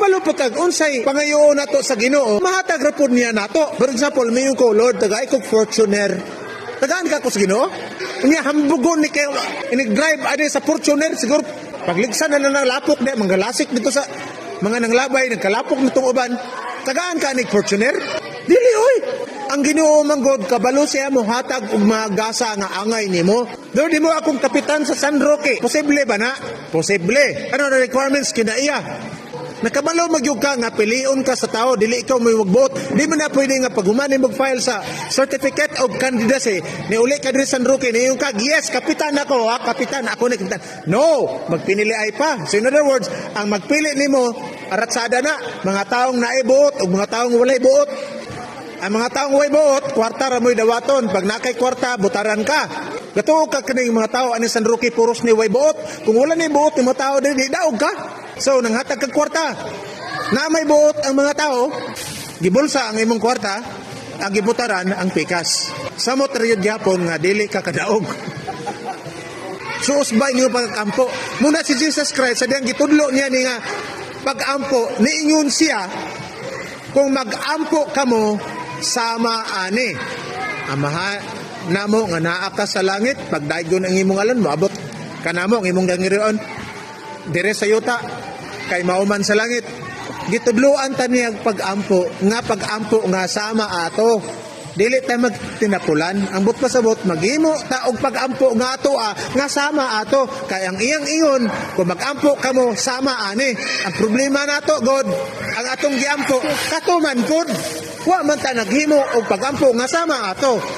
Kabalo po kag unsay pangayoon nato sa Ginoo, mahatag ra pud niya nato. For example, miingon ko, "Lord, tagai kog Fortuner." Tagaan ka ko sa Ginoo? Unya hambugon ni kayo inig-drive ani sa Fortuner, siguro pagligsan na lang lapok di manggalasik dito sa mga nanglabay, nagkalapok nitong uban. Tagaan ka ni Fortuner? Dili oy. Ang Ginoo man God, kabalo siya mo hatag og mga gasa nga angay nimo. Lord, di mo akong kapitan sa San Roque. Posible ba na? Posible. Ano na requirements kinaiya? Nakabalo magyug ka nga pilion ka sa tao, dili ikaw may magbuot. Di mo na pwede nga pag human mag-file sa certificate of candidacy, ni uli ka diri sa San Roque, niingon ka, "Yes, kapitan ako, ha, kapitan, ako ni kapitan." No, magpinili ay pa. So in other words, ang magpili nimo, aratsada na, mga taong naibuot o mga taong walay buot. Ang mga taong walay buot, kwarta ra mo'y dawaton. Pag nakay kwarta, butaran ka. Gatuo ka kaning mga tao ani San Roque puros ni way buot. Kung wala ni buot ni mga tao dili daog ka. So nanghatag kag kwarta. Na may buot ang mga tao, gibulsa ang imong kwarta, ang gibutaran ang pikas. Samot ra yun gyapon nga dili ka kadaog. Suos ba inyo pagkampo? Muna si Jesus Christ, sa diyang gitudlo niya ni nga pag-ampo, niingon siya, "Kung mag-ampo kamo, sama ani. Amaha namo nga naa ka sa langit, pagdaygon ang imong ngalan, moabot kanamo ang imong gangirion dire sa yuta kay mauman sa langit." Gitudloan ta niya ang pag-ampo nga pag-ampo nga sama ato. Dili ta magtinapulan. Ang but pasabot, maghimo ta og pag-ampo nga ato ah, nga sama ato. Kay ang iyang ingon, "Kung mag-ampo kamo sama ani." Ang problema nato God, ang atong giampo katuman pod. Wa man ta naghimo og pag-ampo nga sama ato.